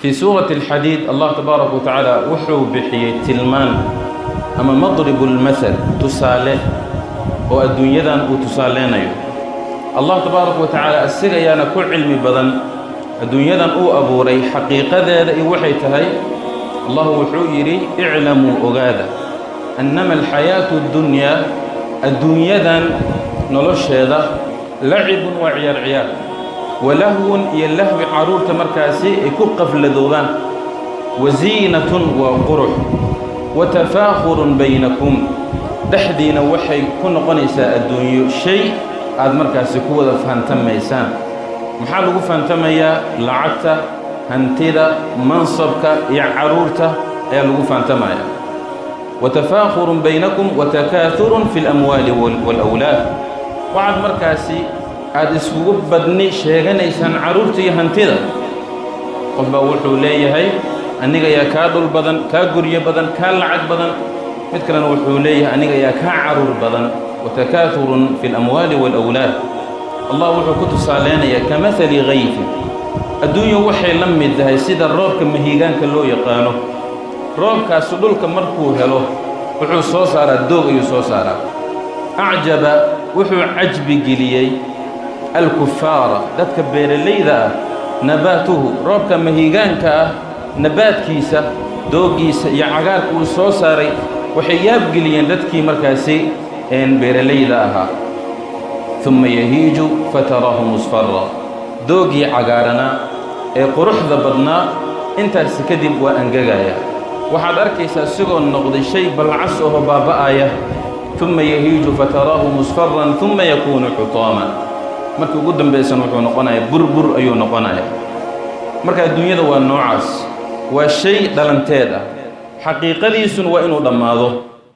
Fii suurati Alxadiid, Allah tabaaraka wa tacaala wuxuu bixiyey tilmaan ama madribu lmathal, tusaale oo adduunyadan uu tusaaleynayo. Allah tabaaraka wa tacaala asiga ayaana ku cilmi badan adduunyadan uu abuuray xaqiiqadeeda iyo waxay tahay. Allah wuxuu yidhi: "Iclamuu, ogaada, annama alxayaatu addunyaa, adduunyadan nolosheeda, lacibun, waa ciyaar ciyaar, walahwun, iyo lahwi carruurta markaasi ay ku qafladoobaan, waziinatun, waa qurux, wa tafaakhurun baynakum, dhexdiina waxay ku noqonaysaa adduunyo shay aad markaasi ku wada faantamaysaan." Maxaa lagu faantamayaa? Lacagta, hantida, mansabka iyo carruurta ayaa lagu faantamaya. "Watafaakhurun baynakum watakaathurun fi اlamwaali wاlawlaad", waxaad markaasi aada iskugu badni sheeganaysaan carruurta iyo hantida. Qof baa wuxuu leeyahay: "Aniga ayaa kaa dhul badan, kaa guryo badan, kaa lacag badan." Mid kalena wuxuu leeyahay: "Aniga ayaa kaa carruur badan." "Watakaathurun fi اlamwaali wاlawlaad". Allah wuxuu ku tusaaleynayaa: "Kamahali gayfin", adduunya waxay la mid tahay sida roobka mahiigaanka loo yaqaano. Roobkaasu dhulka markuu helo wuxuu soo saaraa doog ayuu soo saaraa. "Acjaba", wuxuu cajbi geliyey, "alkufaara", dadka beeralayda ah, "nabaatuhu", roobka mahiigaanka ah nabaadkiisa, dooggiisa iyo cagaarka uu soo saaray waxay yaabgeliyeen dadkii markaasi beeralayda ahaa. "Uma yahiiju fataraahu musfara", doogii cagaaranaa ee quruxda badnaa intaasi kadib waa angegaya, waxaad arkaysaa isigoo noqday shay balcas oo baaba'aya. "Uma yahiiju fataraahu musfaran uma yakuunu xutaama", markii ugu dambaysan wuxuu noqonayaa burbur ayuu noqonayaa. Marka adduunyada waa noocaas, waa shay dhalanteed ah, xaqiiqadiisuna waa inuu dhammaado.